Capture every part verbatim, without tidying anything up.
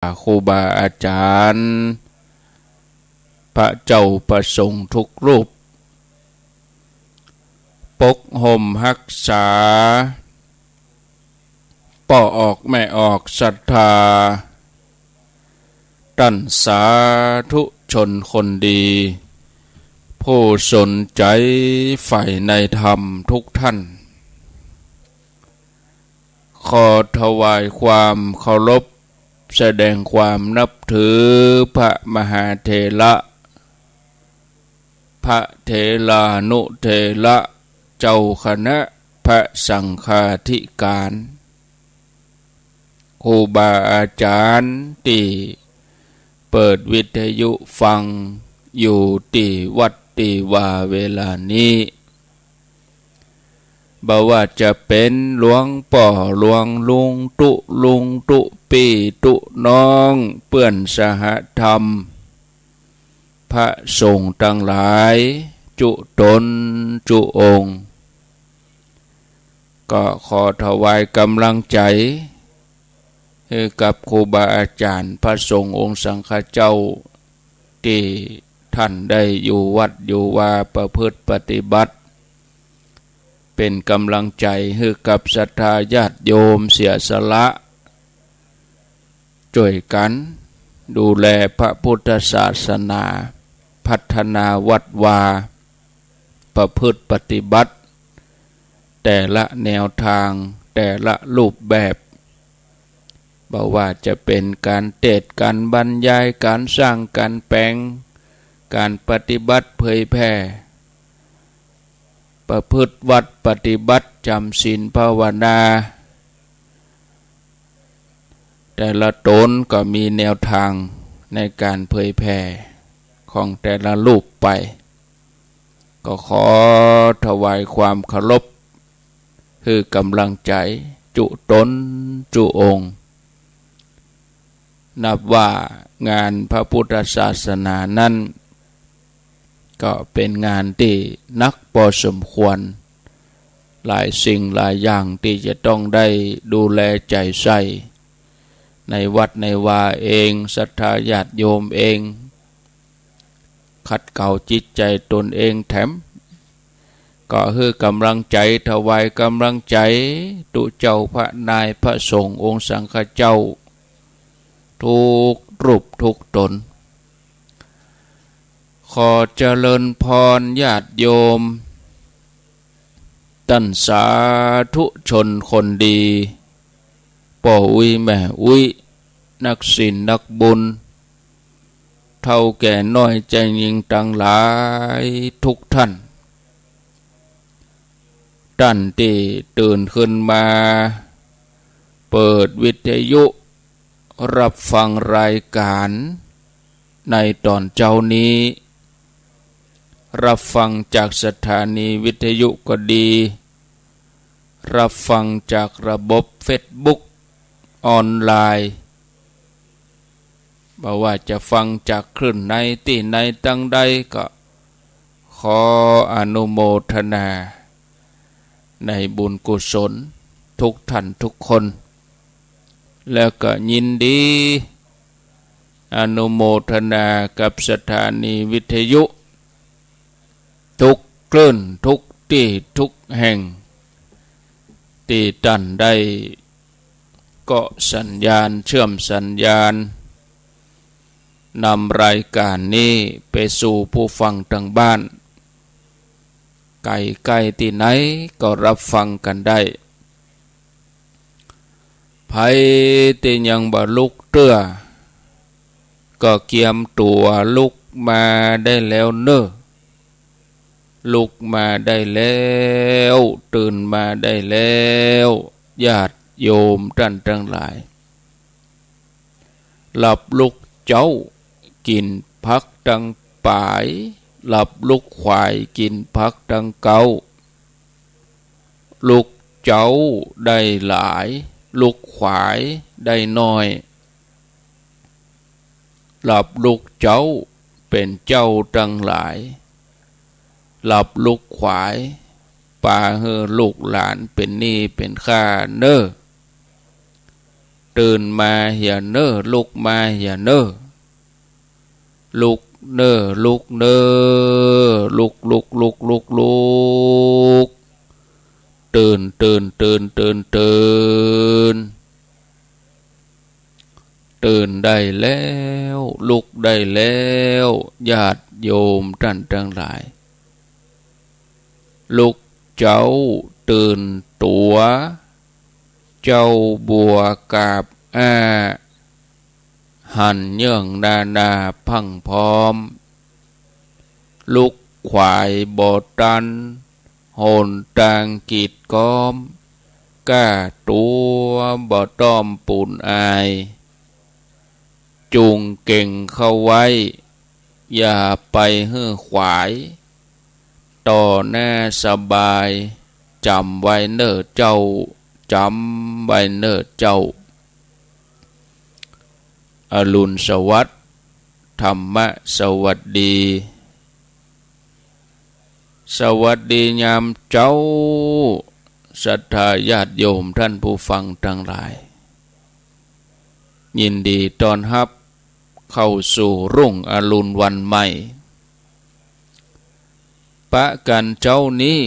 ครูบาอาจ๋ารย์ พระเจ้าพระสงฆ์ทุกรูป ปกห่มฮักษา ป้อออกแม่ออกศรัทธา ต้านสาธุชนคนดี ผู้สนใจ๋ใฝ่ในธรรมทุกท่าน ขอถวายความเคารพ แสดงความนับถือพระมหาเถระ พระเถรานุเถระ เจ้าคณะพระสังฆาธิการ ครูบาอาจ๋ารย์ตี้เปิดวิทยุฟังอยู่ตี้วัดตี้วาเวลานี้ บ่ว่าจะเป๋นหลวงป้อหลวงลุงตุ๊ลุงตุ๊ปี้ตุ๊น้อง เปื้อนสหธรรม พระสงฆ์ตังหลาย จุ๊ต๋นจุ๊องค์ ก็ขอถวายก๋ำลังใจ๋ หื้อกับครูบาอาจ๋ารย์พระสงฆ์องค์สังฆเจ้า ตี้ต้านได้อยู่วัดอยู่วาประพฤติปฏิบัติ เป๋นก๋ำลังใจ๋หื้อกับศรัทธาญาติโยมเสียสละ จ้วยกั๋นดูแลพระพุทธศาสนา พัฒนาวัดวา ประพฤติปฏิบัติ แต่ละแนวทาง แต่ละรูปแบบ บ่ว่าจะเป๋นก๋านเตสน์ ก๋านบรรยาย ก๋านสร้าง ก๋านแป๋ง ก๋านปฏิบัติเผยแผ่ ประพฤติวัตรปฏิบัติ จ๋ำศีลภาวนา แต่ละต๋นก็มีแนวทางในก๋านเผยแผ่ของแต่ละรูปไป ก็ขอถวายความเคารพ หื้อก๋ำลังใจ๋ จุ๊ต๋นจุ๊องค์ นับว่างานพระพุทธศาสนานั้น ก็เป๋นงานตี้หนักปอสมควร หลายสิ่งหลายอย่างตี้จะต้องได้ดูแลใจ๋ใส่ ในวัดในวาเอง ศรัทธาญาติโยมเอง ขัดเกลาจิตใจ๋ต๋นเองแถม ก็หื้อก๋ำลังใจ๋ ถวายก๋ำลังใจ๋ ตุ๊เจ้าพระนายพระสงฆ์องค์สังฆเจ้า ทุกรูปทุกต๋น ขอเจริญพรญาติโยม ต้านสาธุชนคนดี ป้ออุ๊ยแม่อุ๊ย นักศีลนักบุญ เฒ่าแก่น้อยจายญิงตังหลายทุกท่าน ต้านตี้ตื่นขึ้นมา เปิดวิทยุ ฮับฟังรายก๋านในต๋อนเจ๊านี้ ฮับฟังจากสถานีวิทยุก็ดี ฮับฟังจากระบบเฟซบุ๊กออนไลน์ บ่ว่าจะฟังจากคลื่นไหนตี้ไหนตังใดก็ ขออนุโมทนาในบุญกุศลทุกท่านทุกคน แล้วก็ยินดีอนุโมทนากับสถานีวิทยุทุกคลื่นทุกตี้ทุกแห่ง ตี้ต้านได้เกาะสัญญาณ เชื่อมสัญญาณ นำรายก๋านนี้ไปสู่ผู้ฟังตังบ้าน ใก้ๆ ตี้ไหนก็ฮับฟังกั๋นได้ ใผตี้ยังบ่ลุกเตื้อ ก็เกียมตั๋วลุกมาได้แล้วเน่อ ลุกมาได้แล้ว ตื่นมาได้แล้ว ญาติโยมต้านตังหลาย หลับลุกเจ๊า กิ๋นผักตังป๋าย หลับลุกขวาย กิ๋นผักตังเก๊า ลุกเจ๊าได้หลาย ลุกขวายได้น้อย หลับลุกเจ๊าเป๋นเจ้าตังหลาย หลับลุกขวาย ปาหื้อลูกหลานเป๋นหนี้เป๋นค่าเน่อ ตื่นมาเหียเน่อ ลุกมาเหียเน่อ ลุกเน่อ ลุกเน่อ ลุก ลุก ลุก ลุก ลุก ตื่น ตื่น ตื่น ตื่น ตื่น ตื่นได้แล้ว ลุกได้แล้ว ญาติโยมต้านตังหลาย ลุกเจ๊าตื่นตั๋ว เจ้าบัวกาบอ้า หันเยื่องนานาพรั่งพร้อม ลุกขวายบ่ตัน หนตางกีดก๊อม ก้าตั๋วบ่ต้อมปูนอาย จุ่งเก่งเข้าไว้ อย่าไปหื้อขวาย ต่อหน้าสบาย จ๋ำไว้เน่อเจ้า จ๋ำไว้เน่อเจ้า อรุณสวัสดิ์ ธรรมะสวัสดี สวัสดียามเจ๊า ศรัทธาญาติโยมต้านผู้ฟังตังหลาย ยินดีต้อนฮับเข้าสู่รุ่งอรุณวันใหม่ ปะกั๋นเจ๊านี้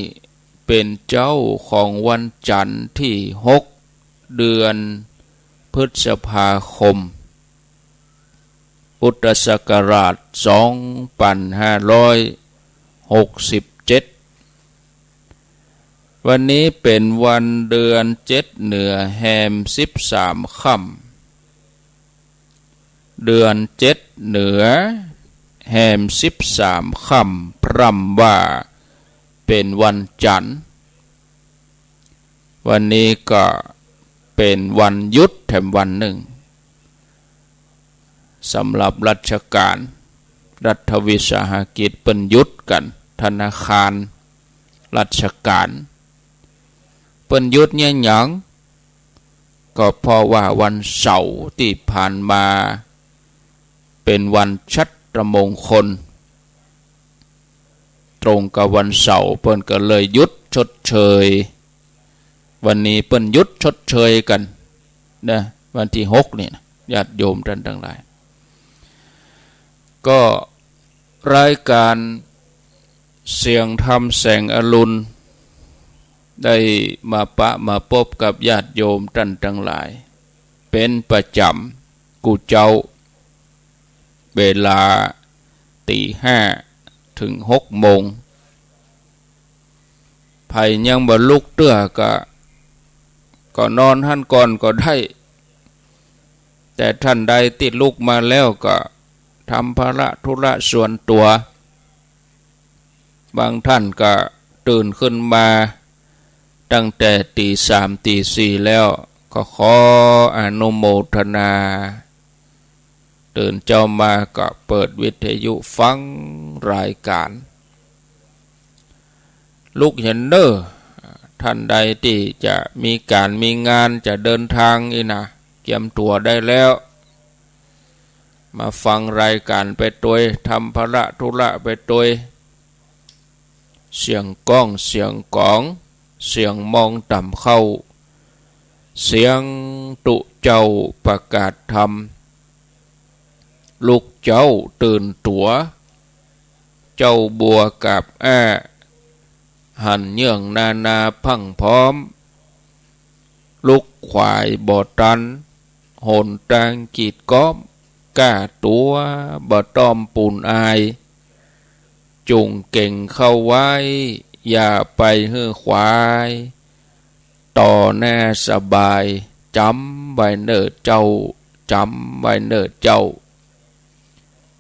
เป๋นเจ๊าของวันจั๋นทร์ตี้หก เดือนพฤษภาคม พุทธศักราชสองปันห้าร้อยหกสิบเจ็ด วันนี้เป๋นวันเดือนเจ็ดเหนือแฮมสิบสามค่ำ เดือนเจ็ดเหนือแฮมสิบสามค่ำ พร่ำว่าเป๋นวันจั๋นทร์ วันนี้ก็เป๋นวันหยุดแถมวันนึ่ง สำหรับราชก๋าน รัฐวิสาหกิจเปิ้นหยุดกั๋น ธนาคาร ราชก๋าน เปิ้นหยุดเยียะหยัง ก็เพราะว่าวันเสาร์ตี้ผ่านมาเป๋นวันชัตตมงคล ตรงกับวันเสาร์ เปิ้นก็เลยหยุดชดเชย วันนี้เปิ้นหยุดชดเชยกั๋นนะ วันตี้หกนี่นะ ญาติโยมต้านตังหลาย ก็รายก๋านเสียงธรรมแสงอรุณ ได้มาปะมาปบกับญาติโยมต้านตังหลาย เป๋นประจ๋ำกู้เจ๊า เวลาตี๋ห้าเถิงหกโมง ใผยังบ่ลุกเตื้อก็ ก็นอนหั้นก่อนก็ได้ แต่ต้านใดตี้ลุกมาแล้วก็ทำภาระธุระส่วนตั๋ว บางต้านก็ตื่นขึ้นมาตั้งแต่ตี๋สามตี๋สี่แล้ว ก็ขออนุโมทนา ตื่นเจ๊ามาก็เปิดวิทยุฟังรายก๋าน ลุกเหียเน่อ ต้านใดตี้จะมีก๋านมีงานจะเดินตางอี้นะ เกียมตั๋วได้แล้ว มาฟังรายก๋านไปตวย ทำภาระธุระไปตวย เสียงก้อง เสียงก๋อง เสียงมองต่ำเข้า เสียงตุ๊เจ้าประกาศธรรม ลุกเจ๊าตื่นตั๋ว เจ้าบัวกาบอ้า หันเยื่องนานาพรั่งพร้อม ลุกขวายบ่ตัน หนตางกีดก๊อม ก้าตั๋วบ่ต้อมปูนอาย จุ่งเก่งเข้าไว้ อย่าไปหื้อขวาย ต่อหน้าสบาย จ๋ำไว้เน่อเจ้า จ๋ำไว้เน่อเจ้า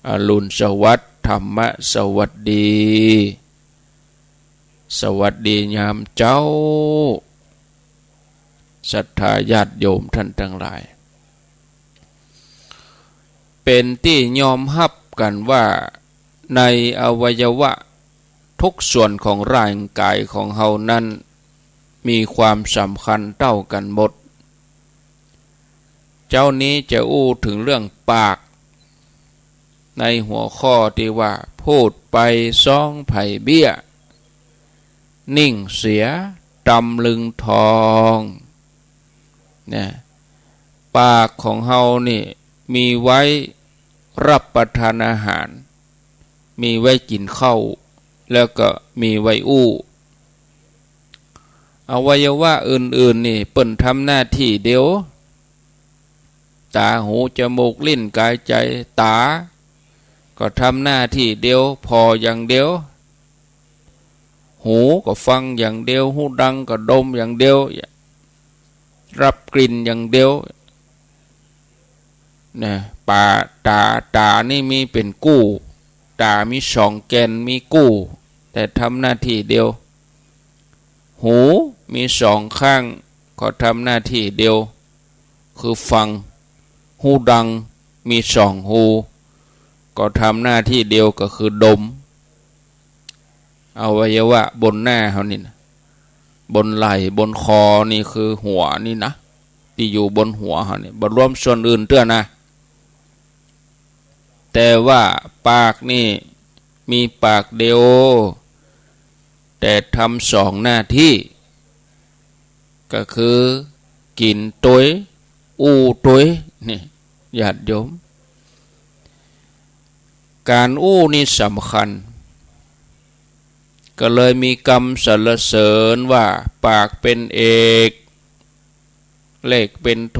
อรุณสวัสดิ์ ธรรมะสวัสดี สวัสดียามเจ๊า ศรัทธาญาติโยมต้านตังหลาย เป๋นตี้ยอมฮับกั๋นว่า ในอวัยวะทุกส่วนของร่างก๋ายของเฮานั้น มีความสำคัญเต้ากั๋นหมด เจ๊านี้จะอู้เถิงเรื่องปาก ในหัวข้อตี้ว่า พูดไปซ้องไผเบี้ย นิ่งเสียตำลึงทอง นะ ปากของเฮานี่มีไว้รับประทานอาหาร มีไว้กิ๋นข้าว แล้วก็มีไว้อู้ อวัยวะอื่นๆ นี่เปิ้นทำหน้าตี้เดียว ต๋า หู จมูก ลิ้น ก๋าย ใจ๋ ต๋า ก็ทำหน้าตี้เดียว ผ่ออย่างเดียว หูก็ฟังอย่างเดียว ฮูดังก็ดมอย่างเดียว รับกลิ่นอย่างเดียว นะ ป๋า ต๋า ต๋านี่มีเป๋นกู้ ต๋ามีสองแกน มีกู้ แต่ทำหน้าตี้เดียว หูมีสองข้าง ก็ทำหน้าตี้เดียว คือฟัง ฮูดังมีสองฮู ก็ทำหน้าตี้เดียว ก็คือดม อวัยวะบนหน้าเฮานี่นะ บนไหล่ บนคอ นี่คือหัวนี่นะ ตี้อยู่บนหัวเฮานี่ บ่รวมส่วนอื่นเตื้อนะ แต่ว่าปากนี่มีปากเดียว แต่ทำสองหน้าตี้ ก็คือกิ๋นตวย อู้ตวย นี่ ญาติโยม ก๋านอู้นี่สำคัญ ก็เลยมีกำสรรเสริญว่า ปากเป๋นเอก เลขเป๋นโท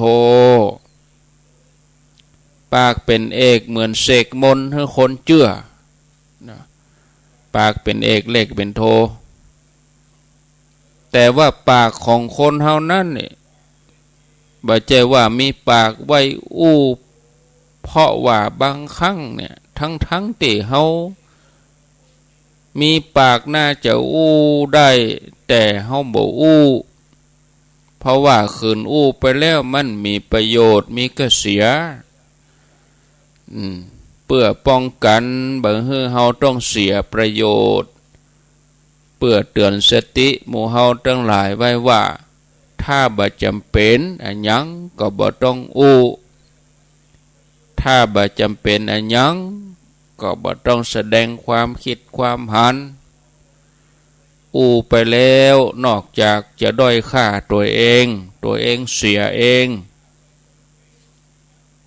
ปากเป๋นเอกเหมือนเสกมนต์หื้อคนเจื้อ นะ ปากเป๋นเอก เลขเป๋นโท แต่ว่าปากของคนเฮานั้นนี่ บ่ใจ้ว่ามีปากไว้อู้ เพราะว่าบางครั้งเนี่ย ทั้งๆ ตี้เฮามีปากน่าจะอู้ได้ แต่เฮาบ่อู้ เพราะว่าขืนอู้ไปแล้วมันมีประโยชน์ มีก้าเสีย อืม เปื้อป้องกั๋นบ่หื้อเฮาต้องเสียประโยชน์ เปื้อเตื๋อนสติหมู่เฮาตังหลายไว้ว่า ถ้าบ่จ๋ำเป๋นอะหยังก็บ่ต้องอู้ ถ้าบ่จ๋ำเป๋นอะหยังก็บ่ต้องแสดงความกึ๊ดความหัน อู้ไปแล้วนอกจากจะด้อยค่าตั๋วเอง ตั๋วเองเสียเอง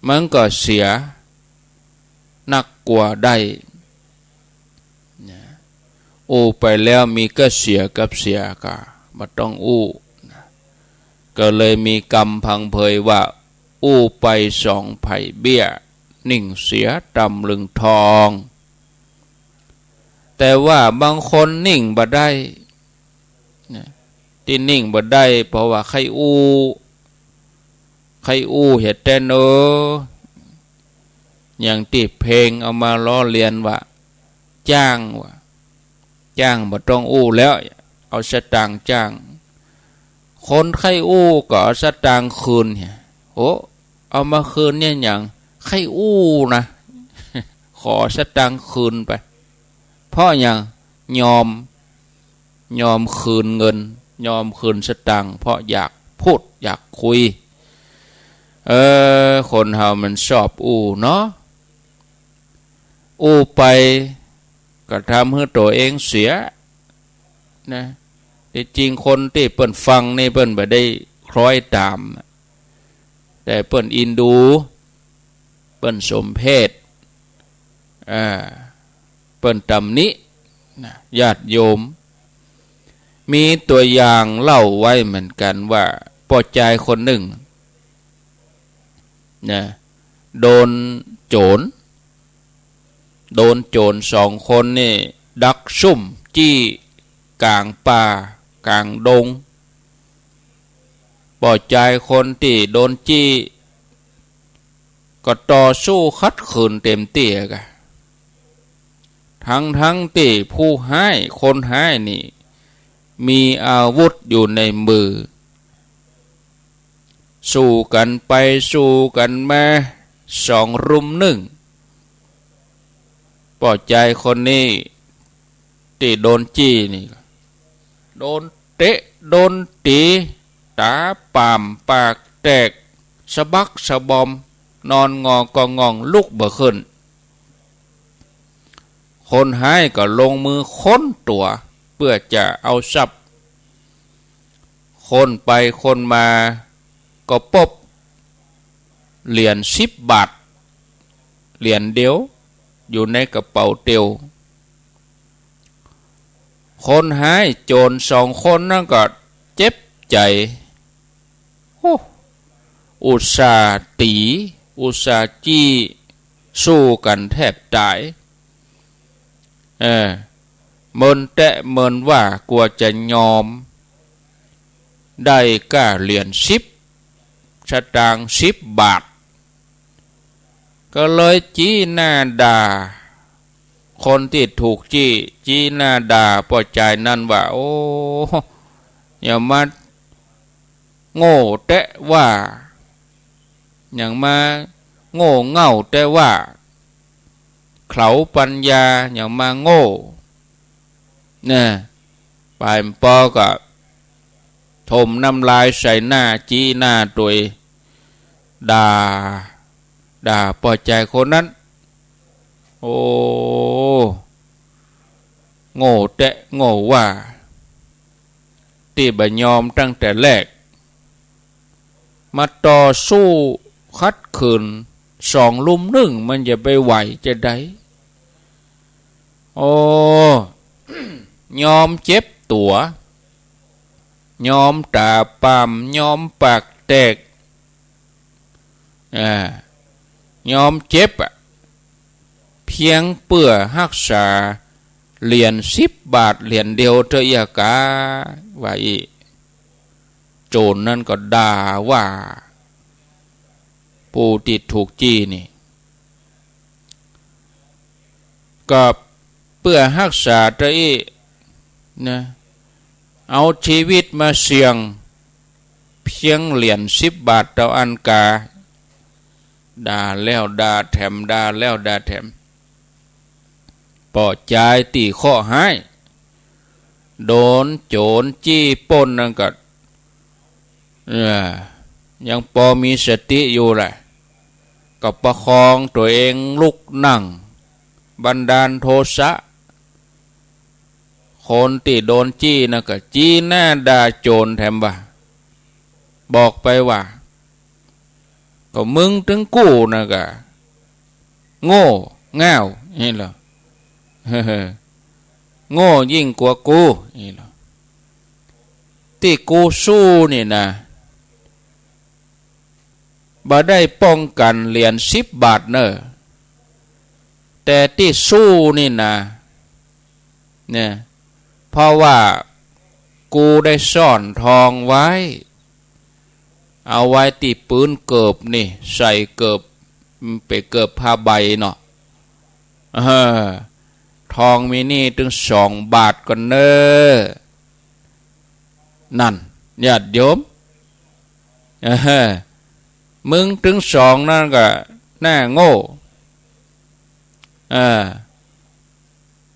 มันก็เสียนักกว่าได้ นะ อู้ไปแล้วมีก้าเสียกับเสียก็บ่ต้องอู้ นะ ก็เลยมีกำพังเพยว่า อู้ไปสองไผ่เบี้ย นิ่งเสียตำลึงทอง แต่ว่าบางคนนิ่งบ่ได้ นะ ตี้นิ่งบ่ได้ เพราะว่าใค่อู้ ใค่อู้เหียแต๊เน่อ อย่างตี้เพลงเอามาล้อเลียนว่า จ้างว่า จ้างบ่ต้องอู้แล้ว เอาสตางค์จ้าง คนใค่อู้ก็เอาสตางค์คืนเหีย โอ้ เอามาคืนเนี่ยหยัง ใค่อู้นะ ขอสตางค์คืนไป เพราะหยัง ยอม ยอมคืนเงิน ยอมคืนสตางค์ เพราะอยากพูด อยากคุย เออ คนเฮามันชอบอู้เนาะ อู้ไปก็ทำหื้อตั๋วเองเสีย นะ ตี้จริงคนตี้เปิ้นฟังนี่เปิ้นบ่ได้คล้อยต๋าม แต่เปิ้นอินดู เปิ้นสมเพช อ่า เปิ้นตำหนิ นะ ญาติโยม มีตั๋วอย่างเล่าไว้เหมือนกั๋นว่า ป้อจายคนนึ่ง นะ โดนโจ๋ร โดนโจ๋รสองคนนี่ดักซุ่มจี้ก๋างป่าก๋างดง ป้อจายคนตี้โดนจี้ก็ต่อสู้ขัดขืนเต๋มตี้อะกะ ทั้งๆ ตี้ผู้ฮ้าย คนฮ้ายนี่ มีอาวุธอยู่ในมือ สู้กั๋นไปสู้กั๋นมา สองรุมนึ่ง ป้อจายคนนี้ตี้โดนจี้นี่ โดนเตะ โดนตี๋ ต๋าป่าม ปากแตก สะบักสะบอม นอนงอกอง่อง ลุกบ่ขึ้น คนฮ้ายก็ลงมือค้นตั๋วเปื้อจะเอาทรัพย์ ค้นไปค้นมาก็ปบ เหรียญสิบบาท เหรียญเดียว อยู่ในกระเป๋าเตียว คนฮ้ายโจ๋รสองคนนั้นก็เจ็บใจ๋ โอ้ อุตส่าห์ตี๋ อุตส่าห์จี้ สู้กั๋นแทบต๋าย เออ เมินแต๊เมินว่ากว่าจะยอม ได้ก้าเหรียญสิบสตางค์ สิบบาท ก็เลยจี้หน้าด่า คนตี้ถูกจี้ จี้หน้าด่าป้อจายนั้นว่า โอ้ หยังมาโง่แต๊ว่า หยังมาโง่เง่าแต๊ว่า เขลาปัญญา หยังมาโง่ น่ะ ปายปอก็ถมน้ำลายใส่หน้า จี้หน้าตวย ด่า ด่าป้อจายคนนั้น โอ้ โง่แต๊โง่ว่า ตี้บ่ยอมตั้งแต่แรก มาต่อสู้ขัดขืนสองลุมนึ่ง มันจะไปไหวจะใด โอ้ ยอมเจ็บตั๋ว ยอมต๋าปาม ยอมปากแตก อ่า ยอมเจ็บอะ เพียงเปื้อฮักษาเหรียญสิบบาทเหรียญเดียวเต๊อะ เยียะกา ว่าอี้ โจ๋รนั้นก็ด่าว่า ผู้ตี้ถูกจี้นี่ ก็เปื้อฮักษาเต๊อะอี้ นะ เอาจีวิตมาเสี่ยง เพียงเหรียญสิบบาทเต้าอั้นกา ด่าแล้วด่าแถม ด่าแล้วด่าแถม ป้อจายตี้เคราะห์ฮ้าย โดนโจ๋รจี้ป้นนั้นก็ เออ ยังปอมีสติอยู่แหละ ก็ประคองตั๋วเองลุกนั่ง บันดาลโทสะ คนตี้โดนจี้นั้นก็จี้หน้าด่าโจ๋รแถมว่า บอกไปว่า ก็มึงตึงกู้นะก็ โง่เง่า อี้เหรอ โง่ยิ่งกว่ากู อี้เหรอ ตี้กูสู้นี่นะ บ่ได้ป้องกั๋นเหรียญสิบบาทเน่อ แต่ตี้สู้นี่นะ เนี่ย เพราะว่ากูได้ซ่อนทองไว้ เอาไว้ตี้ปื้นเกิบนี่ ใส่เกิบ เป๋นเกิบผ้าใบเนาะ เออ ทองมีนี่ตึงสองบาทก่อเน่อ นั่น ญาติโยม เออ มึงตึงสองนั้นก็หน้าโง่ เออ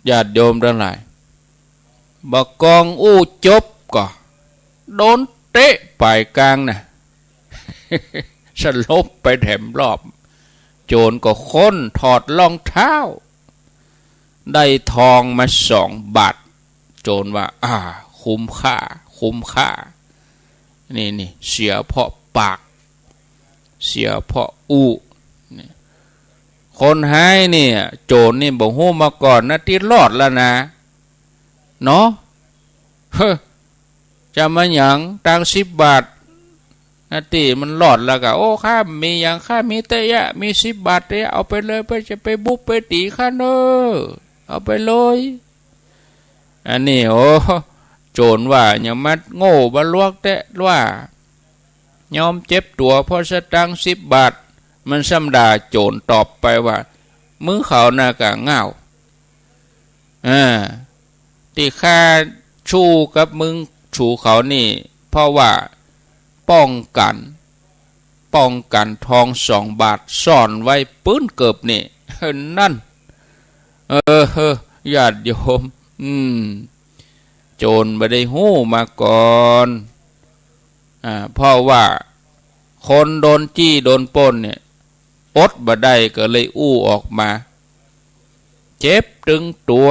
ญาติโยมตังหลาย บ่ากองอู้จบก็ โดนเตะป๋ายกางน่ะ สลบไปแถมรอบ โจ๋รก็ค้นถอดรองเท้า ได้ทองมาสองบาท โจ๋รว่า อ่า คุ้มค่า คุ้มค่า นี่ นี่ เสียเพราะปาก เสียเพราะอู้ นี่ คนฮ้ายเนี่ย โจ๋รนี่บ่ฮู้มาก่อนนะ ตี้รอดแล้วนะ เนาะ เฮ้อ จะมาหยัง ตังค์สิบบาท นาตี้มันรอดแล้วก็ โอ้ ข้ามีหยัง ข้ามีเต๊อะยะ มีสิบบาทเต๊อะยะ เอาไปเลย เปื้อจะไปบุบไปตี๋ข้าเน่อ เอาไปเลย อันนี้ โอ้ โจ๋รว่า หยังมาโง่บ่าลวกแต๊ว่า ยอมเจ็บตั๋วเพราะสตางค์สิบบาท มันซ้ำด่าโจ๋รตอบไปว่า มึงเขาน่ะก็เง่า อ่า ตี้ข้าสู้กับมึงสูเขานี่ เพราะว่าป้องกั๋น ป้องกั๋นทองสองบาทซ่อนไว้ปื้นเกิบนี่ นั่น เออ ญาติโยม อืม โจ๋รบ่ได้ฮู้มาก่อน อ่า เพราะว่าคนโดนจี้โดนป้นเนี่ย อดบ่ได้ก็เลยอู้ออกมา เจ็บตึงตั๋ว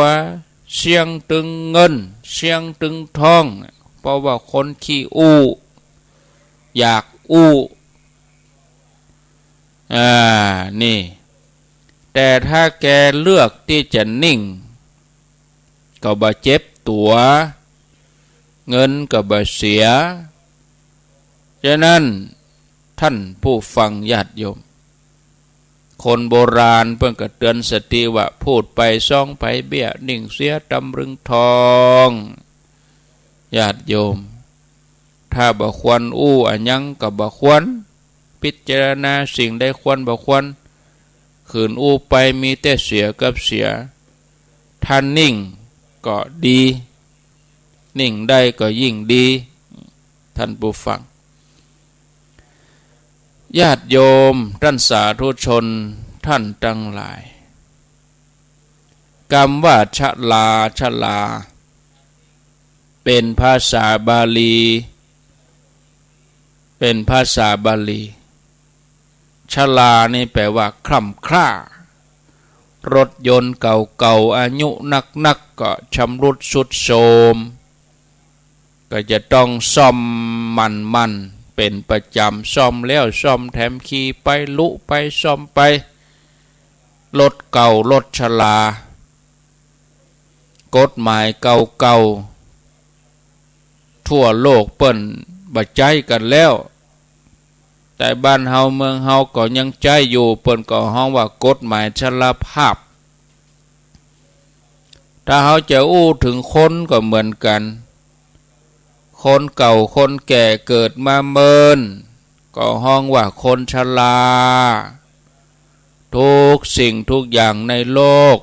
เสี้ยงตึงเงิน เสี้ยงตึงทอง เพราะว่าคนขี้อู้ อยากอู้ อ่า นี่ แต่ถ้าแกเลือกตี้จะนิ่ง ก็บ่เจ็บตั๋ว เงินก็บ่เสีย ฉะนั้น ท่านผู้ฟังญาติโยม คนโบราณเปิ้นก็เตื๋อนสติว่า พูดไปสองใผเบี้ย นิ่งเสียตำลึงทอง ญาติโยม ถ้าบ่ควรอู้อะหยังก็บ่ควร พิจารณาสิ่งใดควรบ่ควร ขืนอู้ไปมีแต่เสียกับเสีย ถ้านิ่งก็ดี นิ่งได้ก็ยิ่งดี ท่านผู้ฟัง ญาติโยม ต้านสาธุชน ต้านตังหลาย กำว่าชรา ชรา เป๋นภาษาบาลี เป๋นภาษาบาลี ชรานี่แปล๋ว่าคร่ำคร่า รถยนต์เก่าๆ อายุนักๆ ก็ชำรุดทรุดโทรม ก็จะต้องซ่อมหมั่นๆ เป๋นประจ๋ำ ซ่อมแล้วซ่อมแถม ขี่ไปลุไปซ่อมไป รถเก่า รถชรา กฎหมายเก่าๆ ทั่วโลกเปิ้นบ่ใจ๊กั๋นแล้ว แต่บ้านเฮาเมืองเฮาก็ยังใจ๊อยู่ เปิ้นก็ฮ้องว่ากฎหมายชราภาพ ถ้าเฮาจะอู้เถิงคนก็เหมือนกั๋น คนเก่าคนแก่เกิดมาเมิน ก็ฮ้องว่าคนชรา ทุกสิ่งทุกอย่างในโลก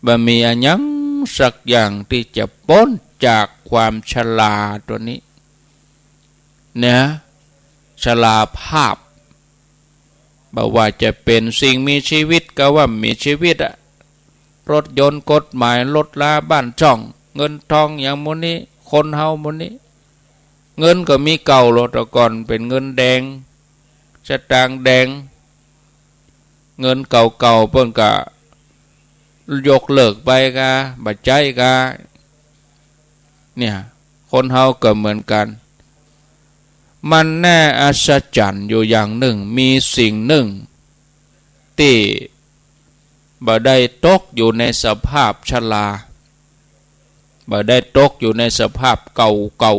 บ่มีอะหยังสักอย่างตี้จะป๊นจากความชราตั๋วนี้ เนี่ย ชราภาพ บ่ว่าจะเป๋นสิ่งมีชีวิตก็ว่ามีชีวิตอะ รถยนต์ กฎหมาย รถรา บ้านช่อง เงินทอง อย่างหมู่นี้ คนเฮาหมู่นี้ เงินก็มีเก่าลอ แต่ก่อนเป๋นเงินแดง สตางค์แดง เงินเก่าๆ เปิ้นก็ยกเลิกไปกา บ่ใจ๊กา เนี่ย คนเฮาก็เหมือนกั๋น มันน่าอัศจรรย์อยู่อย่างนึ่ง มีสิ่งนึ่งตี้บ่ได้ตกอยู่ในสภาพชรา บ่ได้ตกอยู่ในสภาพเก่า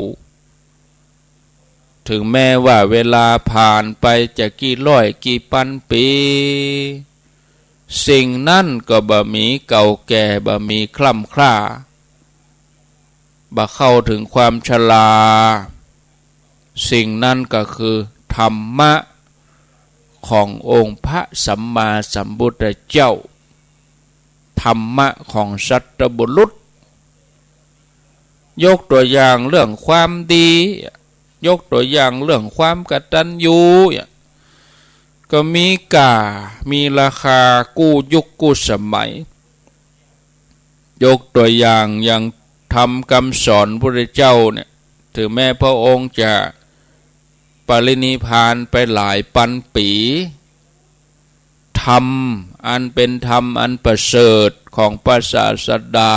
ๆ เถิงแม้ว่าเวลาผ่านไปจะกี่ร้อยกี่ปันปี๋ สิ่งนั้นก็บ่มีเก่าแก่ บ่มีคร่ำคร่า บ่เข้าเถิงความชรา สิ่งนั้นก็คือธรรมะขององค์พระสัมมาสัมพุทธเจ้า ธรรมะของสัตบุรุษ ยกตั๋วอย่างเรื่องความดี ยกตั๋วอย่างเรื่องความกตัญญู ก็มีค่า มีราคากู้ยุคกู้สมัย ยกตั๋วอย่างอย่างธรรมกำสอนพุทธเจ้าเนี่ย เถิงแม้พระองค์จะปรินิพพานไปหลายปันปี๋ ธรรมอันเป๋นธรรมอันประเสริฐของพระศาสดา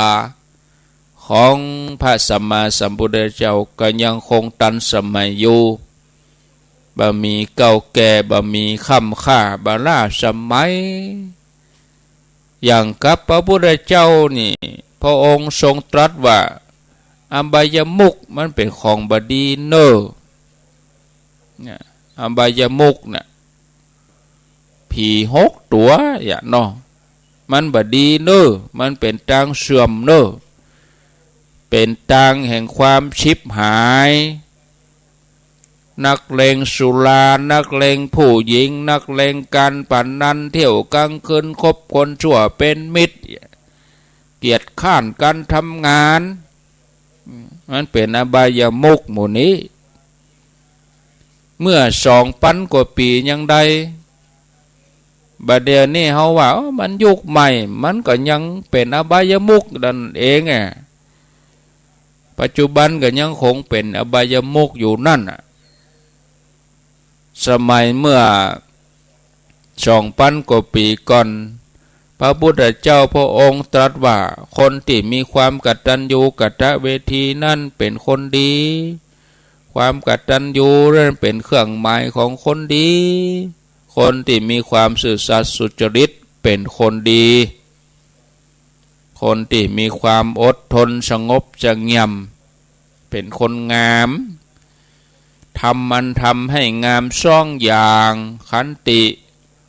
ของพระสัมมาสัมพุทธเจ้าก็ยังคงตันสมัยอยู่ บ่มีเก่าแก่ บ่มีคร่ำคร่า บ่ล้าสมัย อย่างกับพระพุทธเจ้านี่ พระองค์ทรงตรัสว่า อบายมุขมันเป๋นของบ่ดีเน่อ เนี่ย อบายมุขน่ะ ผีหกตั๋ว อย่างเนาะ มันบ่ดีเน่อ มันเป๋นตางเสื่อมเน่อ เป๋นตางแห่งความฉิบหาย นักเลงสุรา นักเลงผู้หญิง นักเลงการพนัน เที่ยวกลางคืน คบคนชั่วเป๋นมิตร เกียจคร้านการทำงาน มันเป๋นอบายมุขหมู่นี้ เมื่อสองปันกว่าปี๋ยังได้ บ่าเดี่ยวนี้เฮาว่า เอ้อ มันยุคใหม่ มันก็ยังเป๋นอบายมุขนั้นเองอะ ปัจจุบันก็ยังคงเป๋นอบายมุขอยู่นั้นน่ะ สมัยเมื่อสองปันกว่าปี๋ก่อน พระพุทธเจ้าพระองค์ตรัสว่า คนตี้มีความกตัญญูกตเวทีนั้นเป๋นคนดี ความกตัญญูนั้นเป๋นเครื่องหมายของคนดี คนตี้มีความซื่อสัตย์สุจริตเป๋นคนดี คนตี้มีความอดทนสงบเสงี่ยมเป๋นคนงาม ธรรมอันทำให้งามสองอย่าง ขันติ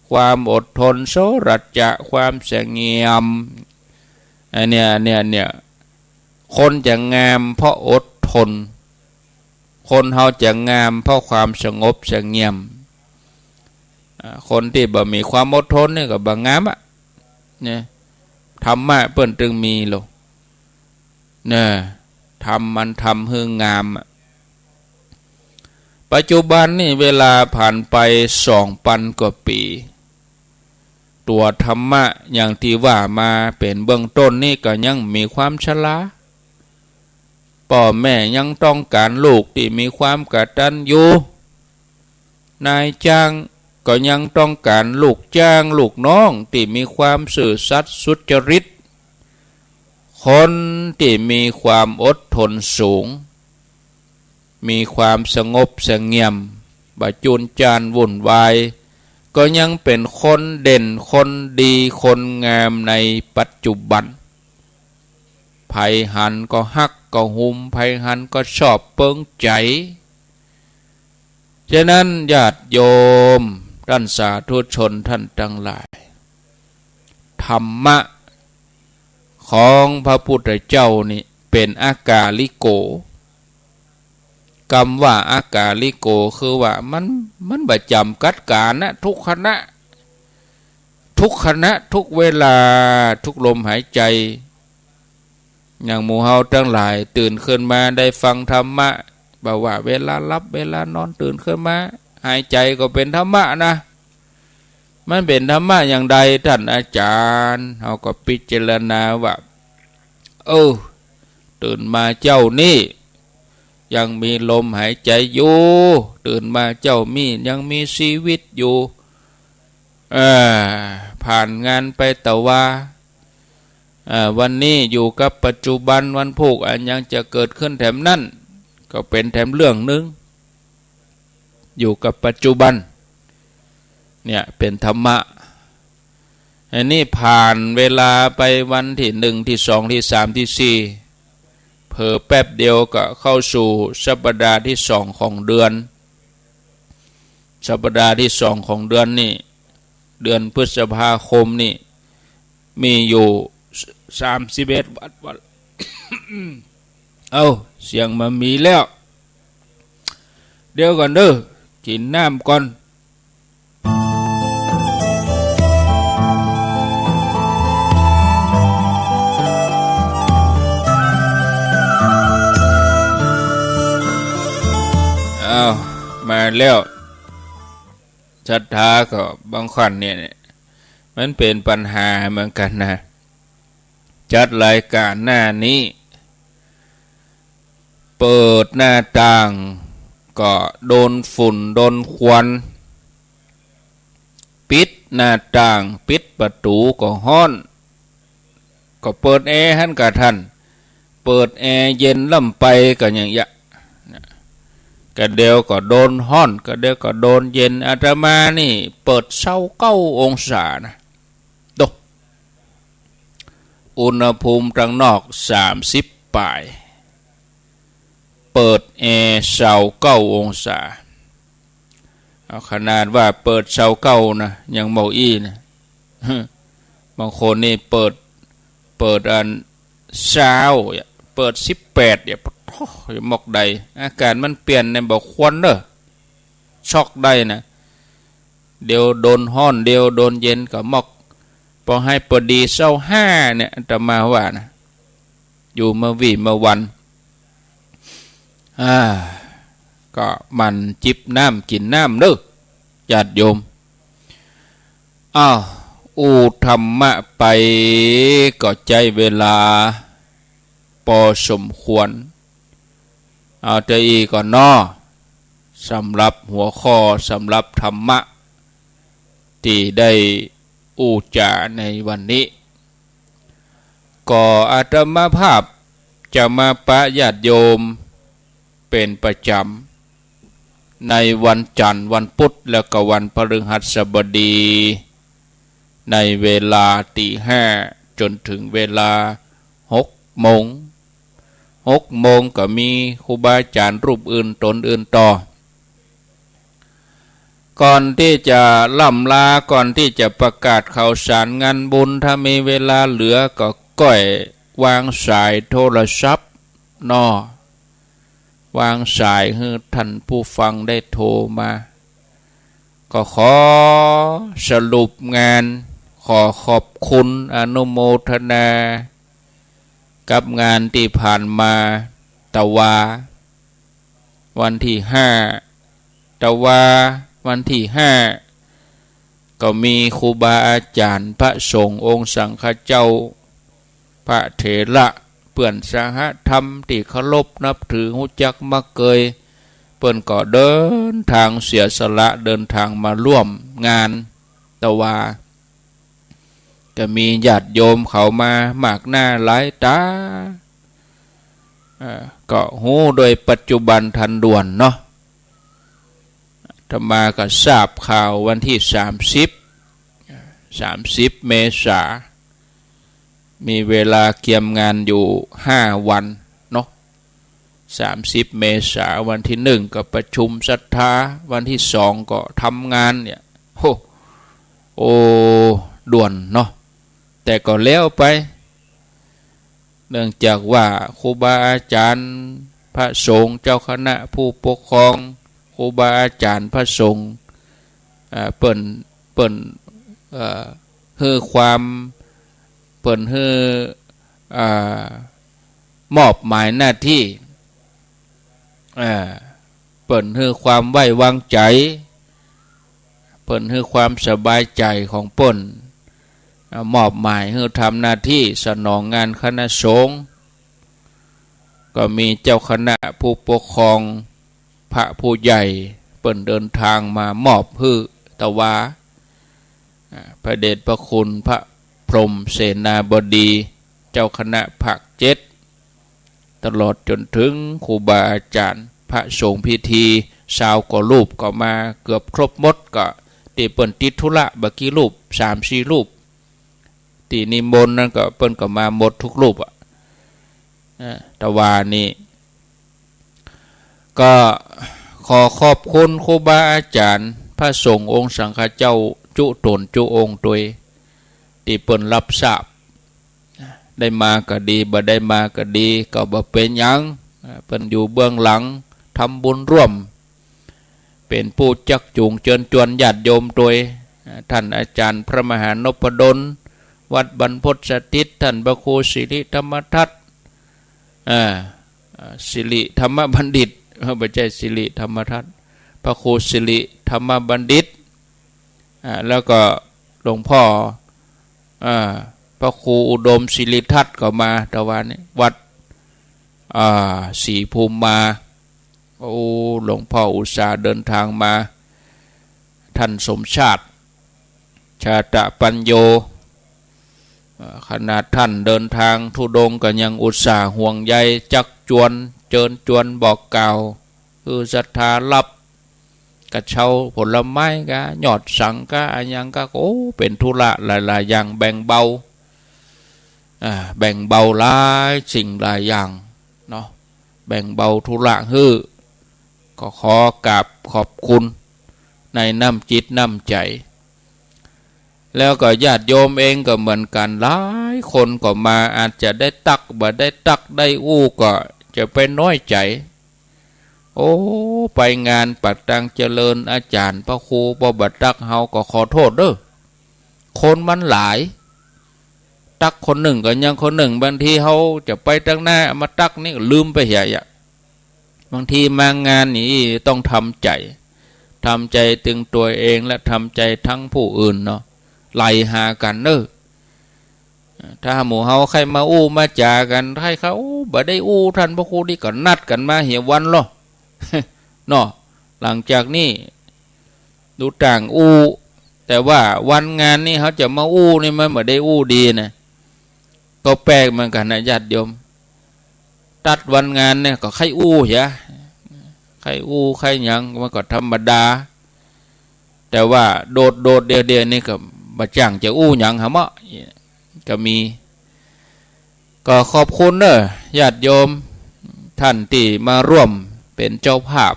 ความอดทน โสรัจจะ ความเสงี่ยม อันเนี้ย อันเนี้ย อันเนี้ย คนจะงามเพราะอดทน คนเฮาจะงามเพราะความสงบเสงี่ยม อ่า คนตี้บ่มีความอดทนนี่ก็บ่งามอะ เนี่ย ธรรมะเปิ้นตึงมีโล เนี่ย ธรรมมันทำหื้องามอะ ปัจจุบันนี่เวลาผ่านไปสองปันกว่าปี๋ ตั๋วธรรมะอย่างตี้ว่ามาเป๋นเบื้องต้นนี่ก็ยังมีความชรา ป้อแม่ยังต้องก๋านลูกตี้มีความกตัญญู นายจ้างก็ยังต้องก๋านลูกจ้างลูกน้องตี้มีความซื่อสัตย์สุจริต คนตี้มีความอดทนสูง มีความสงบเสงี่ยม บ่จูนจ้านวุ่นวาย ก็ยังเป๋นคนเด่น คนดี คนงามในปัจจุบัน ใผหันก็ฮักก็ฮุม ใผหันก็ชอบเปิงใจ๋ ฉะนั้นญาติโยมต้านสาธุชนต้านตังหลาย ธรรมะของพระพุทธเจ้านี่เป๋นอากาลิโก กำว่าอากาลิโกคือว่ามัน มันบ่จ๋ำกัดก๋าลนะ ทุกขณะ ทุกขณะ ทุกเวลา ทุกลมหายใจ๋ อย่างหมู่เฮาตังหลายตื่นขึ้นมาได้ฟังธรรมะ บ่ว่าเวลาหลับเวลานอน ตื่นขึ้นมา หายใจ๋ก็เป๋นธรรมะนะ มันเป๋นธรรมะอย่างใด ต้านอาจ๋ารย์ เฮาก็พิจารณาว่า เออ ตื่นมาเจ๊านี้ ยังมีลมหายใจ๋อยู่ ตื่นมาเจ๊านี้ยังมีชีวิตอยู่ เออ ผ่านงานไปตะวา เออ วันนี้อยู่กับปัจจุบัน วันพูกอันยังจะเกิดขึ้นแถมนั้น ก็เป๋นแถมเรื่องนึ่ง อยู่กับปัจจุบัน เนี่ยเป๋นธรรมะ อันนี้ผ่านเวลาไปวันตี้นึ่ง ตี้สอง ตี้สาม ตี้สี่ เผลอแป๊บเดียวก็เข้าสู่สัปดาห์ตี้สองของเดือน สัปดาห์ตี้สองของเดือนนี่ เดือนพฤษภาคมนี่ มีอยู่สามสิบเอ็ดวัน วัน เอ้า เสียงบ่มีแล้ว เดี๋ยวก่อนเด้อ กิ๋นน้ำก่อน อ้าว มาแล้ว ศรัทธาก็บางคนเนี่ย มันเป๋นปัญหาเหมือนกั๋นนะ จัดรายก๋านหน้านี้ เปิดหน้าต่างก็โดนฝุ่นโดนควัน ปิดหน้าต่างปิดประตู๋ก็ฮ้อน ก็เปิดแอร์หั้นก่าต้าน เปิดแอร์เย็นล้ำไปก็อย่างเยียะ กะเดียวก็โดนฮ้อน กะเดียวก็โดนเย็น อาตมานี่เปิดซาวเก้าองศานะ โต๊ะ อุณหภูมิตังนอกสามสิบป๋าย เปิดแอร์ซาวเก้าองศา เอาขนาดว่าเปิดซาวเก้านะ ยังบ่อี้นะ บางคนนี่เปิด เปิดอันซาว เปิดสิบแปด เนี่ย ปะโถ มอกใด อากาศมันเปลี่ยนเนี่ย บ่ควรเน่อ ช็อกได้นะ เดี๋ยวโดนฮ้อน เดี๋ยวโดนเย็นก็มอก ปอหื้อปอดีซาวห้าเนี่ย อาตมาว่านะ อยู่มาวีมาวัน อ่า ก็หมั่นจิบน้ำกิ๋นน้ำเน่อ ญาติโยม อ้าว อู้ธรรมะไปก็ใจ๊เวลาปอสมควร เอาเต้าอี้ก่อนเนาะ สำหรับหัวข้อ สำหรับธรรมะตี้ได้อู้จ๋าในวันนี้ ก็อาตมาภาพจะมาปะญาติโยมเป๋นประจ๋ำ ในวันจันทร์ วันพุธ แล้วก็วันพฤหัสบดี ในเวลาตีห้าจ๋นเถิงเวลาหกโมง หกโมงก็มีครูบาอาจ๋ารย์รูปอื่นต๋นอื่นต่อ ก่อนตี้จะล่ำลา ก่อนตี้จะประกาศข่าวสารงานบุญ ถ้ามีเวลาเหลือก็ก้อยวางสายโทรศัพท์เนาะ วางสายหื้อท่านผู้ฟังได้โทรมา ก็ขอสรุปงาน ขอขอบคุณอนุโมทนา กับงานตี้ผ่านมา ตะวา วันตี้ห้า ตะวา วันตี้ห้า ก็มีครูบาอาจ๋ารย์ พระสงฆ์องค์สังฆเจ้า พระเถระ เปื้อนสหธรรมตี้เคารพนับถือ ฮู้จักมักเกย เปิ้นก็เดินตางเสียสละ เดินตางมาร่วมงาน ตะวา ก็มีญาติโยมเขามามากหน้าหลายต๋า เอ่อ ก็ฮู้โดยปัจจุบันทันด่วนเนาะ อาตมาก็ทราบข่าววันตี้สามสิบ สามสิบเมษา มีเวลาเกียมงานอยู่ห้าวันเนาะ สามสิบเมษา วันตี้หนึ่งก็ประชุมศรัทธา วันตี้สองก็ทำงานเนี่ย โห โอ้ ด่วนเนาะ แต่ก็แล้วไป เนื่องจากว่าครูบาอาจ๋ารย์ พระสงฆ์ เจ้าคณะผู้ปกครอง ครูบาอาจ๋ารย์ พระสงฆ์ อ่า เปิ้น เปิ้น เอ่อ หื้อความ เปิ้นหื้อ อ่า มอบหมายหน้าตี้ อ่า เปิ้นหื้อความไว้วางใจ๋ เปิ้นหื้อความสบายใจ๋ของเปิ้น อ่า มอบหมายหื้อทำหน้าตี้สนองงานคณะสงฆ์ ก็มีเจ้าคณะผู้ปกครอง พระผู้ใหญ่ เปิ้นเดินตางมามอบหื้อ ตะวา อ่า พระเดชพระคุณพระพรหมเสนาบดี เจ้าคณะภาคเจ็ด ตลอดจ๋นเถิงครูบาอาจ๋ารย์ พระสงฆ์พิธี ซาวกว่ารูปก็มาเกือบครบหมด ก็ตี้เปิ้นติดธุระบ่ากี่รูป สามสี่รูป ตี้นิมนต์นั้นก็เปิ้นก็มาหมดทุกรูปอะ อ่า ตะวานี้ ก็ขอขอบคุณครูบาอาจ๋ารย์ พระสงฆ์องค์สังฆเจ้าจุ๊ต๋นจุ๊องค์ตวย ตี้เปิ้นฮับทราบ ได้มาก็ดี บ่ได้มาก็ดี ก็บ่เป๋นหยัง อ่า เปิ้นอยู่เบื้องหลัง ทำบุญร่วม เป๋นผู้จักจูงเจิญจวนญาติโยมตวย อ่า ท่านอาจ๋ารย์พระมหานพดล วัดบรรพตสถิต ท่านพระครูสิริธรรมทัตน์ อ่า อ่า สิริธรรมบัณฑิต เออ บ่ใจ้สิริธรรมทัตน์ พระครูสิริธรรมบัณฑิต อ่า แล้วก็หลวงพ่อ อ่า พระครูอุดมสิริทัตน์ก็มา ตะวานี้ วัด อ่า ศรีภูมิมา โอ้ หลวงพ่ออุตส่าห์เดินตางมา ท่านสมชาติ ชาตปัญโญ เอ่อ ขนาดท่านเดินตางธุดงค์ก็ยังอุตส่าห์ห่วงใยจักจวน เจิญจวนบอกกล่าว หื้อศรัทธาฮับ กระเช้าผลไม้กา ยอดสังฆา อะหยังกา โอ้ เป๋นธุระหลายๆ อย่าง แบ่งเบา อ่า แบ่งเบาหลายสิ่งหลายอย่างเนาะ แบ่งเบาธุระหื้อ ก็ขอกราบขอบคุณในน้ำจิตน้ำใจ๋ แล้วก็ญาติโยมเองก็เหมือนกั๋น หลายคนก็มา อาจจะได้ตั๊ก บ่ได้ตั๊ก ได้อู้ ก็จะไปน้อยใจ๋ โอ้ ไปงานปัดตังเจริญ อาจ๋ารย์พระครูบ่ บ่ตั๊กเฮา ก็ขอโต้ษเน่อ คนมันหลาย ตั๊กคนนึ่งก็ยังคนนึ่ง บางทีเฮาจะไปตังหน้า มาตั๊กนี่ก็ลืมไปเหียอะ บางทีมางานนี่ต้องทำใจ๋ ทำใจ๋ตึงตั๋วเองและทำใจ๋ตึงผู้อื่นเนาะ ไหลหากั๋นเน่อ ถ้าหมู่เฮาใค่มาอู้มาจ๋ากั๋น ใค่เขาอู้ บ่ได้อู้ ต้านพระครูนี่ก็นัดกั๋นมาเหียวันลอ เนาะ หลังจากนี้ ดูต่างอู้ แต่ว่าวันงานนี่เฮาจะมาอู้นี่มันบ่ได้อู้ดีนะ ก็แปลกเหมือนกั๋นนะญาติโยม ตั๊ดวันงานเนี่ยก็ใค่อู้เหีย ใค่อู้ใค่หยังมันก็ธรรมดา แต่ว่าโดดๆ เดี่ยวๆ นี่ก็บ่จ้างจะอู้หยังหาเมาะ ก็มี ก็ขอบคุณเน้อญาติโยมต้านตี้มาร่วมเป๋นเจ้าภาพ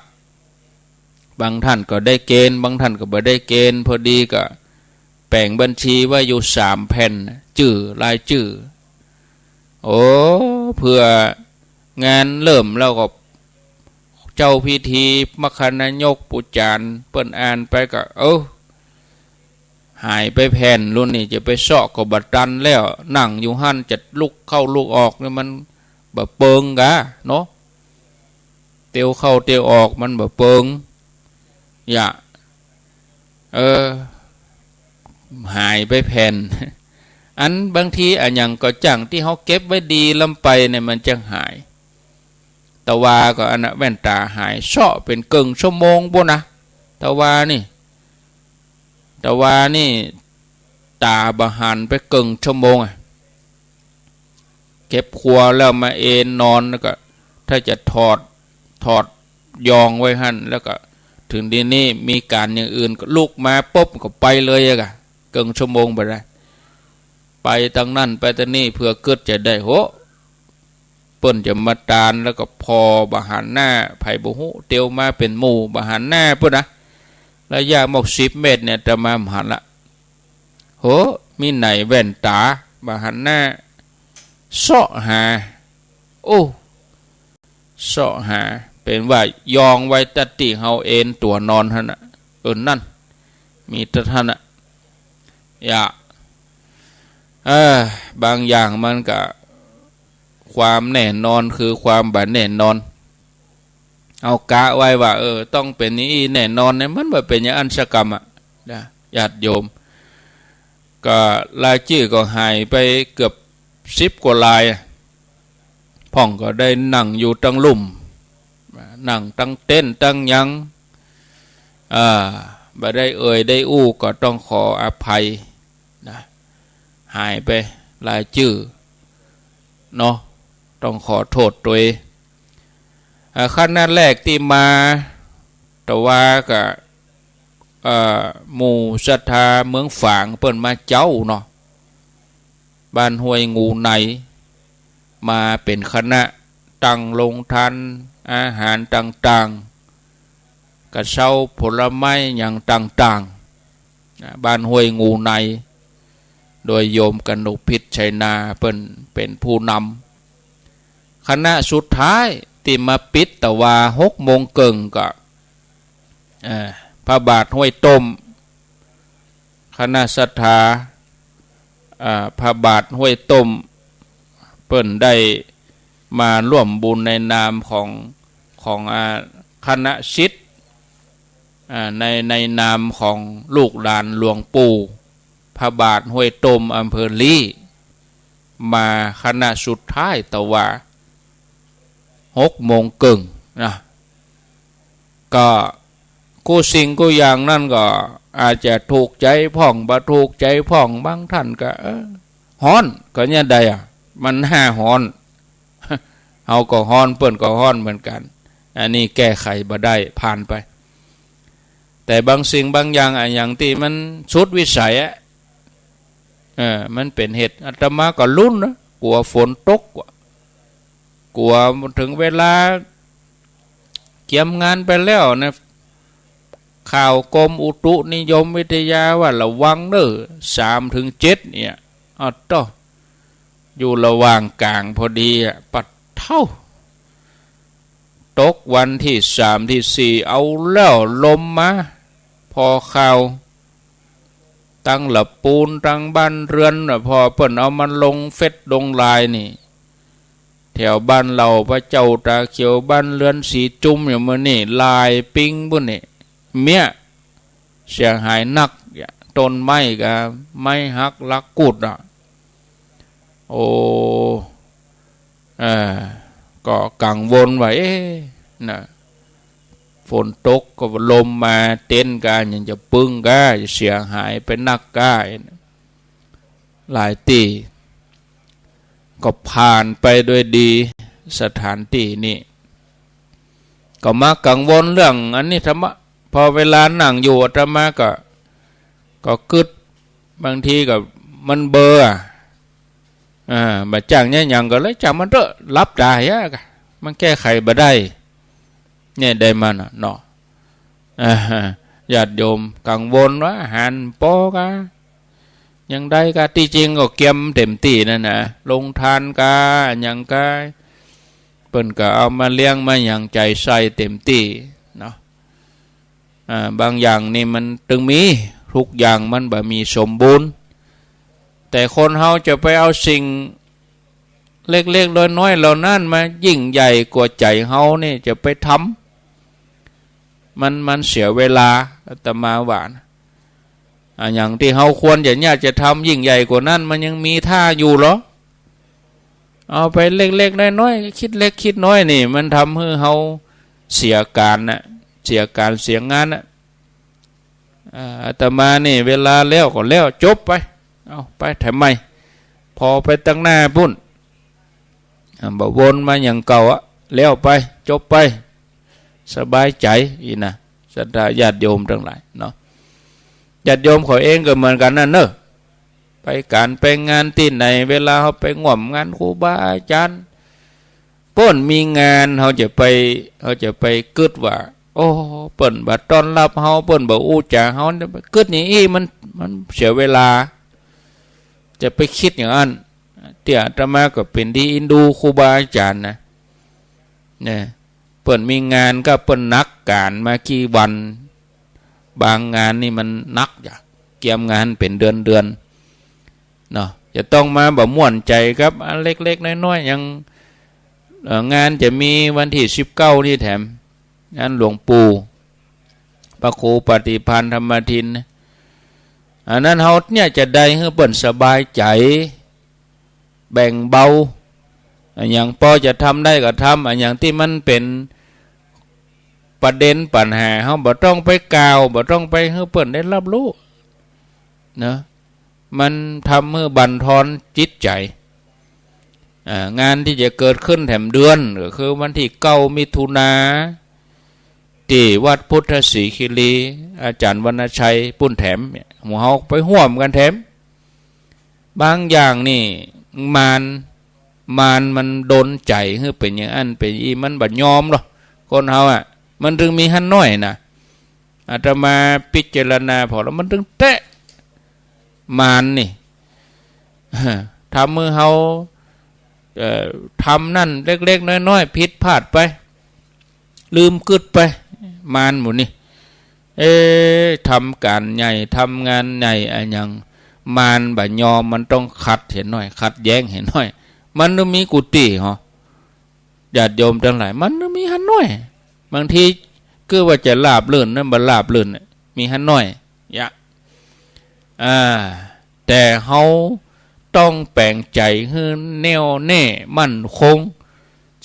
บางต้านก็ได้เกณฑ์ บางต้านก็บ่ได้เกณฑ์ พอดีก็แป๋งบัญชีไว้อยู่สามแผ่น จื้อ รายจื้อ โอ้ เผื่องานเริ่มแล้วก็ เจ้าพิธีมคคนายกปู่จ๋ารย์เปิ้นอ่านไปก็ เอ้อ หายไปแผ่น ลุนนี่จะไปเซาะก็บ่ตันแล้ว นั่งอยู่หั้นจะลุกเข้าลุกออกนี่มันบ่เปิงกาเนาะ เตียวเข้าเตียวออกมันบ่เปิง อย่า เออ หายไปแผ่น อันบางทีอะหยังก็จ้างตี้เฮาเก็บไว้ดีล้ำไปเนี่ยมันจักหาย ตะวาก็อันน่ะแว่นต๋าหาย เซาะเป๋นเกิ่งชั่วโมงปู้นนะ ตะวานี่ ตะวานี่ต๋าบ่หันไปเกิ่งชั่วโมงอะ เก็บครัวแล้วมาเอนนอน แล้วก็ถ้าจะถอด ถอดยองไว้หั้น แล้วก็เถิงตี้นี่มีก๋านอย่างอื่นก็ลุกมาปุ๊บก็ไปเลยอะกะ เกิ่งชั่วโมงบ่ได้ ไปตังนั้นไปตังนี้ เผื่อกึ๊ดจะได้ โห เปิ้นจะมาตาน แล้วก็ผ่อบ่หันหน้า ใผบ่ฮู้ เตียวมาเป๋นหมู่ บ่หันหน้าปู้นนะ ระยะหมกสิบเมตรเนี่ย อาตมาบ่หันละ โห มีไหนแว่นต๋า บ่หันหน้า เซาะหา โอ้ เซาะหา เป๋นว่ายองไว้ตั๊ดตี้เฮาเอนตั๋วนอนหั้นน่ะ เออ นั่น มีตั๊ดหั้นน่ะ อย่า เออ บางอย่างมันก็ ความแน่นอนคือความบ่แน่นอน เฮากะไว้ว่า เออ ต้องเป๋นอย่างอี้แน่นอนเนี่ย มันบ่เป๋นอย่างอั้นสักกำอะ นะ ญาติโยม ก็รายจื้อก็หายไปเกือบสิบกว่ารายอะ พ่องก็ได้นั่งอยู่ตังลุ่ม นั่งตังเต็นท์ตังหยัง อ่า บ่ได้เอ่ยได้อู้ก็ต้องขออภัยนะ หายไปรายจื้อเนาะ ต้องขอโต้ษตวย อ่า คณะแรกตี้มา ตะวาก็ เอ่อ หมู่ศรัทธาเมืองฝางเปิ้นมาเจ๊าเนาะ บ้านห้วยงูใน มาเป๋นคณะ ตั้งโฮงตานอาหารต่างๆ กระเซ้าผลไม้หยังต่างๆ นะ บ้านห้วยงูใน โดยโยมกนุพิษชัยนา เปิ้นเป๋นผู้นำ คณะสุดท้ายตี้มาปิดตะวาหกโมงเกิ่งก็ เอ่อ พระบาทห้วยต้ม คณะศรัทธา อ่า พระบาทห้วยต้ม เปิ้นได้มาร่วมบุญในนามของ ของ อ่า คณะศิษย์ อ่า ใน ในนามของลูกหลานหลวงปู่ พระบาทห้วยต้ม อำเภอลี้ มาคณะสุดท้ายตะวาหกโมงเกิ่งนะ ก็กู้สิ่งกู้อย่างนั้นก็อาจจะถูกใจ๋พ่อง บ่ถูกใจ๋พ่อง บางต้านก็ เออ ฮ้อน ก็เนี่ยใดอะ มันหน้าฮ้อน เฮาก็ฮ้อน เปิ้นก็ฮ้อนเหมือนกั๋น อันนี้แก้ไขบ่ได้ ผ่านไป แต่บางสิ่งบางอย่างอะ อย่างตี้มันสุดวิสัยอะ เออ มันเป๋นเหตุ อาตมาก็ลุ้นนะ กั๋วฝนตก กั๋วเถิงเวลาเตรียมงานไปแล้วนะ ข่าวกรมอุตุนิยมวิทยาว่าระวังเน้อ สามเถิงเจ็ดเนี่ย อ้าว โต้ อยู่ระหว่างก๋างพอดีอะ ปะเต๊า ตกวันตี้สามตี้สี่ เอาแล้ว ลมมา ผ่อข่าว ตังละปูน ตังบ้านเรือนน่ะ ผ่อเปิ้นเอามาลงเฟซลงไลน์นี่ แถวบ้านเฮาพระเจ้าต๋าเขียว บ้านเรือนสีจุม อย่างมื้อนี้ ลายปิ๊งปู้นนี่ เมี้ย เสียหายนัก ต้นไม้ก็ไม้หักลักกุดอะ โอ้ เอ่อ ก็กังวลว่า เอ๊ะ นะ ฝนตกก็ลมมา เต็นท์ก็ยังจะปึ้งก็เสียหายไปนักก็ หลายตี้ ก็ผ่านไปด้วยดี สถานตี้นี้ ก็มากังวลเรื่องอันนี้ธรรมะ พอเวลานั่งอยู่อาตมาก็ ก็กึ๊ด บางทีก็มันเบลอ อ่า บ่าจ้างเยียะหยังก็เลยจ้างมันเต๊อะ หลับต๋าเยียะ มันแก้ไขบ่ได้ เนี่ยได้มาน่ะเนาะ อ่า ญาติโยมกังวลว่าอาหารปอกา อย่างใดกา ตี้จริงก็เกียมเต็มตี้นั่นนะ โฮงตานกา หยังกา เปิ้นก็เอามาเลี้ยงมาหยังใจ๋ใส่เต็มตี้เนาะ อ่า บางอย่างนี่มันตึงมี ทุกอย่างมันบ่มีสมบูรณ์ แต่คนเฮาจะไปเอาสิ่งเล็กๆ น้อยๆ เหล่านั้นมายิ่งใหญ่กว่าใจ๋เฮานี่จะไปทำ มัน มันเสียเวลา อาตมาว่านะ อ่า อย่างตี้เฮาควรจะเนี่ยจะทำยิ่งใหญ่กว่านั้น มันยังมีท่าอยู่เหรอ เอาไปเล็กๆ น้อยๆ คิดเล็กคิดน้อยนี่ มันทำหื้อเฮาเสียก๋านน่ะ เสียก๋านเสียงานน่ะ อ่า อาตมานี่เวลาแล้วก็แล้ว จบไป เอาไปแถมใหม่ ผ่อไปตังหน้าปู้น อ่า บ่วนมาอย่างเก่าอะ แล้วไป จบไป สบายใจ๋ อี้นะ ศรัทธาญาติโยมตังหลายเนาะ ญาติโยมเขาเองก็เหมือนกั๋นนั่นเนาะ ไปก๋านไปงานตี้ไหน เวลาเฮาไปฮ่วมงานครูบาอาจ๋ารย์ เปิ้นมีงาน เฮาจะไป เฮาจะไปกึ๊ดว่า โอ้ เปิ้นบ่ต้อนฮับเฮา เปิ้นบ่อู้จ๋าเฮา กึ๊ดอย่างอี้มัน มันเสียเวลา จะไปกึ๊ดอย่างอั้น เตื้ออาตมาก็เป๋นตี้อินดูครูบาอาจ๋ารย์นะ เนี่ย เปิ้นมีงานก็เปิ้นหนักก๋านมากี่วัน บางงานนี่มันหนักจ้ะ เกียมงานเป๋นเดือนๆ เนาะ จะต้องมาบ่ม่วนใจ๋กับอันเล็กๆ น้อยๆ อย่าง เอ่อ งานจะมีวันตี้สิบเก้านี่แถม งานหลวงปู่ พระครูปฏิภาณธรรมทินนะ อันนั้นเฮาเนี่ยจะได้หื้อเปิ้นสบายใจ๋ แบ่งเบา อะหยังปอจะทำได้ก็ทำ อะหยังตี้มันเป๋นประเด็นปัญหา เฮาบ่ต้องไปกล่าว บ่ต้องไปหื้อเปิ้นได้ฮับฮู้เนาะ มันทำหื้อบั่นทอนจิตใจ๋ อ่า งานตี้จะเกิดขึ้นแถมเดือน ก็คือวันตี้เก้ามิถุนา ตี้วัดพุทธศรีคีรี อาจ๋ารย์วรรณชัยปู้นแถมเนี่ย หมู่เฮาไปฮ่วมกั๋นแถม บางอย่างนี่ มาร มารมันดลใจ๋หื้อเป๋นอย่างอั้นเป๋นอี้ มันบ่ยอมหรอก คนเฮาอะ มันตึงมีหั้นน้อยนะ อาตมาพิจารณาผ่อแล้ว มันตึงแต๊ มารนี่ ทำหื้อเฮา เอ่อ ทำนั่นเล็กๆ น้อยๆ ผิดพลาดไป ลืมกึ๊ดไป มารหมู่นี่ เอ๊ะ ทำก๋านใหญ่ ทำงานใหญ่อะหยัง มารบ่ยอม มันต้องขัดเหียหน้อย ขัดแย้งเหียหน้อย มันต้องมีกู้ตี้หรอ ญาติโยมตังหลาย มันต้องมีหั้นน้อย บางทีคือว่าจะราบรื่นนะ บ่ราบรื่น มีหั้นน้อย ยะ อ่า แต่เฮาต้องแป๋งใจ๋หื้อแน่วแน่มั่นคง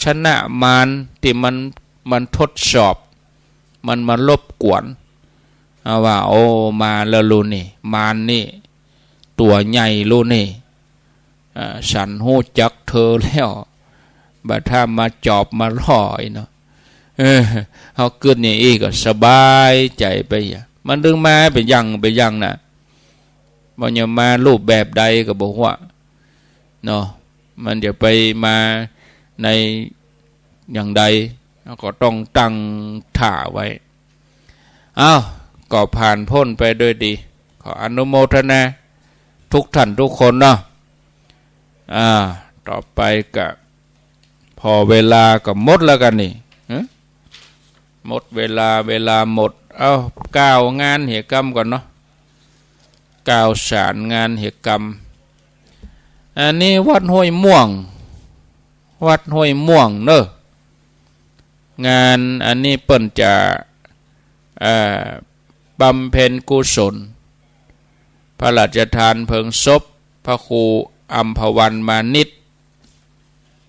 ชนะมารตี้มัน มันทดสอบ มันมารบกวน เอาว่า โอ้ มาแล้วลูกนี่ มารนี่ ตั๋วใหญ่ลูกนี่ อ่า ฉันฮู้จักเธอแล้ว บ่าถ้ามาจอบมาล่ออี้เนาะ เออ เฮากึ๊ดอย่างอี้ก็สบายใจ๋ไปอะ มันตึงมาเป๋นอย่างเป๋นอย่างน่ะ มันจะมารูปแบบใดก็บ่ฮู้เนาะ มันจะไปมาในอย่างใด เฮาก็ต้องตั้งท่าไว้ อ้าว ก็ผ่านพ้นไปด้วยดี ขออนุโมทนาทุกท่านทุกคนเนาะ อ่า ต่อไปก็ ผ่อเวลาก็หมดแล้วกั๋นนี่ ฮะ หมดเวลา เวลาหมด เอ้า กล่าวงานเหียกำก่อนเนาะ กล่าวสารงานเหียกำ อันนี้วัดห้วยม่วง วัดห้วยม่วงเนาะ งานอันนี้เปิ้นจะ เอ่อ บำเพ็ญกุศล พระราชทานเพลิงศพ พระครูอัมพวันมานิช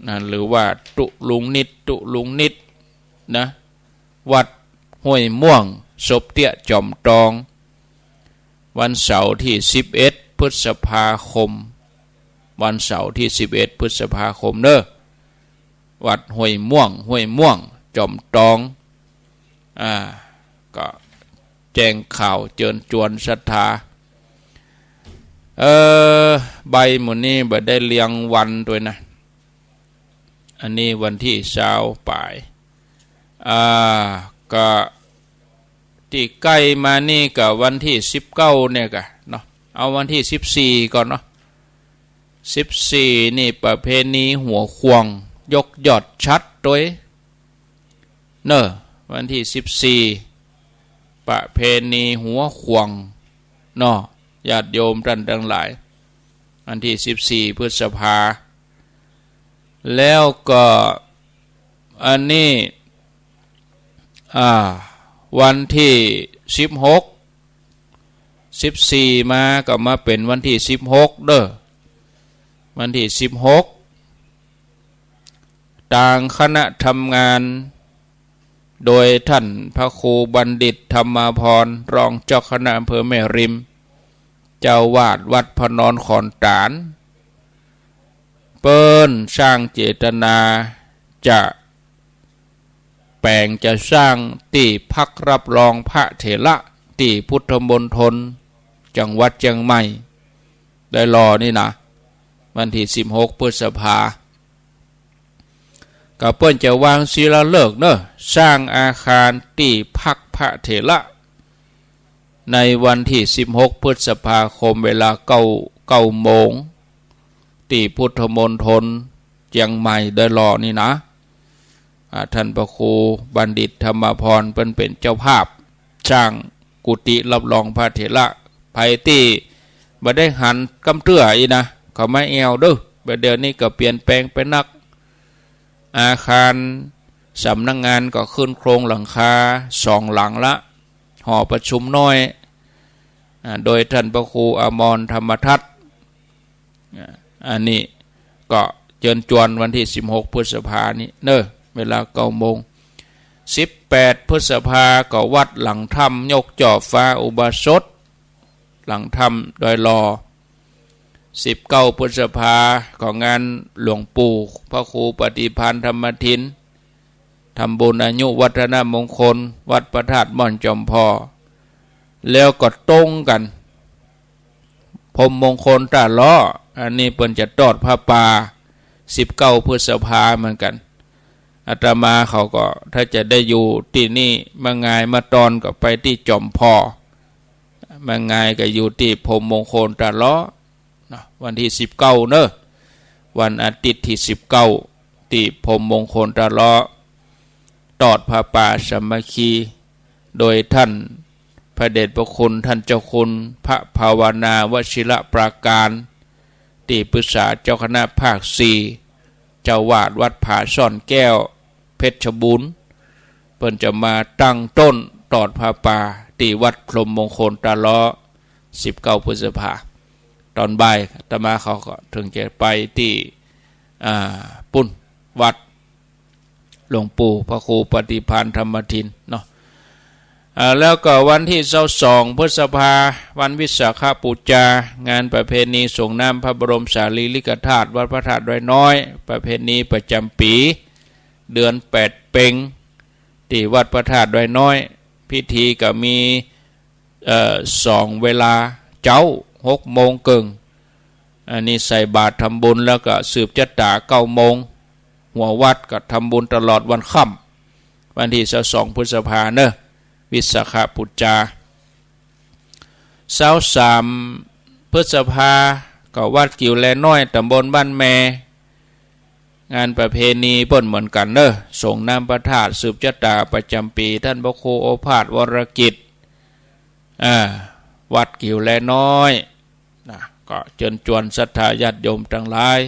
นะ หรือว่าตุลุงนิช ตุลุงนิช นะ วัดห้วยม่วง ศพเตี้ยจอมตอง วันเสาร์ที่สิบเอ็ดพฤษภาคม วันเสาร์ที่สิบเอ็ดพฤษภาคมเนาะ วัดห้วยม่วง ห้วยม่วง จอมตอง อ่า ก็แจ้งข่าวเจิญจวนศรัทธา เออ ใบหมู่นี้บ่ได้เรียงวันตวยนะ อันนี้วันตี้ซาวป๋าย อ่า ก็ตี้ใก้มานี่ก็วันตี้สิบเก้าเนี่ยกะเนาะ เอาวันตี้สิบสี่ก่อนเนาะ สิบสี่นี่ประเพณีหัวข่วง ยกยอดฉัตรตวย เนอะ วันตี้สิบสี่ ประเพณีหัวข่วงเนาะ ญาติโยมต้านตังหลาย วันตี้สิบสี่พฤษภา แล้วก็อันนี้ อ่า วันตี้สิบหก สิบสี่มาก็มาเป๋นวันตี้สิบหกเด้อ วันตี้สิบหก ตางคณะทำงาน โดยต้านพระครูบัณฑิตธรรมาภรณ์ รองเจ้าคณะอำเภอแม่ริม เจ้าอาวาสวัดพระนอนขอนตาล เปิ้นสร้างเจตนาจะแป๋งจะสร้างตี้พักรับรองพระเถระตี้พุทธมณฑลจังหวัดเจียงใหม่ ดอยหล่อนี่นะ วันตี้สิบหกพฤษภา ก็เปิ้นจะวางศิลาฤกษ์เนอะ สร้างอาคารตี้พักพระเถระ ในวันตี้สิบหกพฤษภาคม เวลาเก้า เก้าโมง ตี้พุทธมณฑลเจียงใหม่ดอยหล่อนี่นะ อ่า ต้านพระครูบัณฑิตธรรมาภรณ์เปิ้นเป๋นเจ้าภาพ สร้างกุฏิรับรองพระเถระ ใผตี้บ่ได้หันกำเตื้ออี้นะ เข้ามาแอ่วเด้อ บ่าเดี่ยวนี้ก็เปลี่ยนแปลงไปนัก อาคารสำนักงานก็ขึ้นโครงหลังคาสองหลังละ หอประชุมน้อย อ่า โดยต้านพระครูอมรธรรมทัศน์ อ่า อันนี้ก็เจิญจวนวันตี้สิบหกพฤษภานี้เนอะ เวลาเก้าโมง สิบแปดพฤษภาก็วัดหลังถ้ำยกจ่อฟ้าอุโบสถ หลังถ้ำดอยหล่อ สิบเก้าพฤษภาก็งานหลวงปู่พระครูปฏิภาณธรรมทิน ทำบุญอายุวัฒนมงคล วัดพระธาตุม่อนจอมพอ แล้วก็ตรงกั๋น พรหมมงคลต้าล้อ อันนี้เปิ้นจะตอดผ้าป่า สิบเก้าพฤษภาเหมือนกั๋น อาตมาเขาก็ถ้าจะได้อยู่ตี้นี่ บ่งายบ่ตอนก็ไปตี้จอมพอ บ่งายก็อยู่ตี้พรหมมงคลต้าล้อเนาะ วันตี้สิบเก้าเนอะ วันอาทิตย์ตี้สิบเก้า ตี้พรหมมงคลต้าล้อ ตอดผ้าป่าสามัคคี โดยต้านพระเดชพระคุณต้านเจ้าคุณพระภาวนา วชิรปราการ ตี้ปรึกษาเจ้าคณะภาคสี่ เจ้าอาวาสวัดผาซ่อนแก้ว เพชรบูรณ์ เปิ้นจะมาตั้งต้นตอดผ้าป่าตี้วัดพรหมมงคลต้าล้อ สิบเก้าพฤษภา ตอนบ่ายอาตมาเขาก็เถิงจะไปตี้ อ่า ปุ้น วัดหลวงปู่พระครูปฏิภาณธรรมทินเนาะ อ่า แล้วก็วันตี้ซาวสองพฤษภา วันวิสาขบูชา งานประเพณีส่งน้ำพระบรมสารีริกธาตุ วัดพระธาตุดอยน้อย ประเพณีประจ๋ำปี๋ เดือนแปดเป็ง ตี้วัดพระธาตุดอยน้อย พิธีก็มี เอ่อ สองเวลา เจ๊าหกโมงเกิ่ง อันนี้ใส่บาตรทำบุญ แล้วก็สืบจะต๋าเก้าโมง หัววัดก็ทำบุญตลอดวันค่ำ วันตี้ซาวสองพฤษภาเนอะ วิสาขบูชา ซาวสามพฤษภา ก็วัดกิ่วแลน้อย ตำบลบ้านแม งานประเพณีเปิ้นเหมือนกั๋นเนอะ ส่งน้ำพระธาตุ สืบจะต๋าประจ๋ำปี๋ ต้านพระครูโอภาส วรกิจ อ่า วัดกิ่วแลน้อยนะ ก็เจิญจวนศรัทธาญาติโยมตังหลาย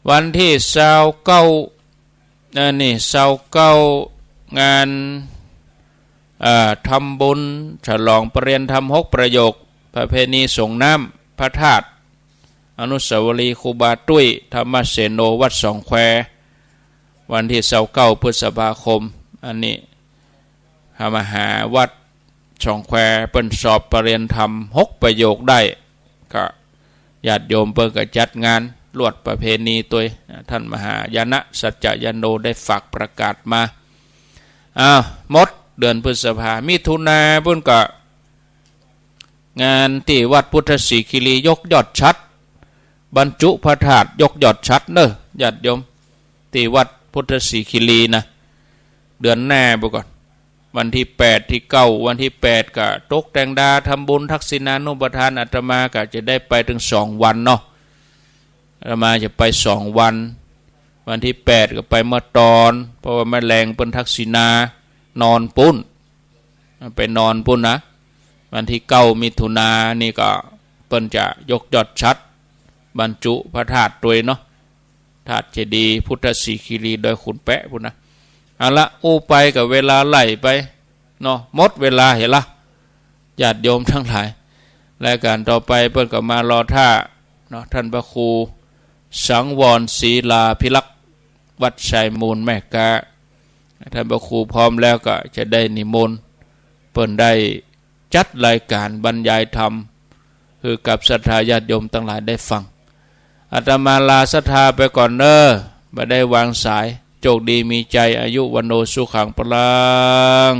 วันตี้ซาวเก้า อันนี้ซาวเก้า งาน อ่า ทำบุญฉลองปริญญาธรรมหกประโยค ประเพณีส่งน้ำพระธาตุ อนุสาวรีย์ครูบาตุ้ย ธรรมเสโน วัดสองแคว วันตี้ซาวเก้าพฤษภาคม อันนี้ พระมหาวัดสองแควเปิ้นสอบปริญญาธรรมหกประโยคได้ ก็ญาติโยมเปิ้นก็จัดงานลวดประเพณีตวย ต้านมหายานะ สัจจยาโน ได้ฝากประกาศมา อ้าว หมดเดือนพฤษภา มิถุนาปู้นก็ งานตี้วัดพุทธสีคีรียกยอดฉัตร บรรจุพระธาตุยกยอดฉัตรเน่อ ญาติโยม ตี้วัดพุทธสีคีรีนะ เดือนหน้าปู้นก่อน วันตี้แปดตี้เก้า วันตี้แปดก็ตกแต่งดาทำบุญทักษิณานุปทาน อาตมาก็จะได้ไปเถิงสองวันเนาะ อาตมาจะไปสองวัน วันตี้แปดก็ไปเมื่อตอน เพราะว่าแม่แลงเปิ้นทักษิณานอนปู้น ไปนอนปู้นนะ วันตี้เก้ามิถุนานี่ก็เปิ้นจะยกยอดฉัตร บรรจุพระธาตุตวยเนาะ ธาตุเจดีย์พุทธสีคีรีดอยขุนแปะปู้นนะ เอาละ อู้ไปก็เวลาไหลไปเนาะ หมดเวลาเหียละ ญาติโยมตังหลาย รายก๋านต่อไปเปิ้นก็มารอต้าเนาะ ต้านพระครูสังวรศิลาภิรักษ์ วัดไซมูลแม่ก๊า ต้านพระครูพร้อมแล้วก็จะได้นิมนต์เปิ้นได้จัดรายก๋านบรรยายธรรม หื้อกับศรัทธาญาติโยมตังหลายได้ฟัง อาตมาลาศรัทธาไปก่อนเน่อ บ่ได้วางสาย โจคดีมีชัย อายุวัณโณ สุขัง พลัง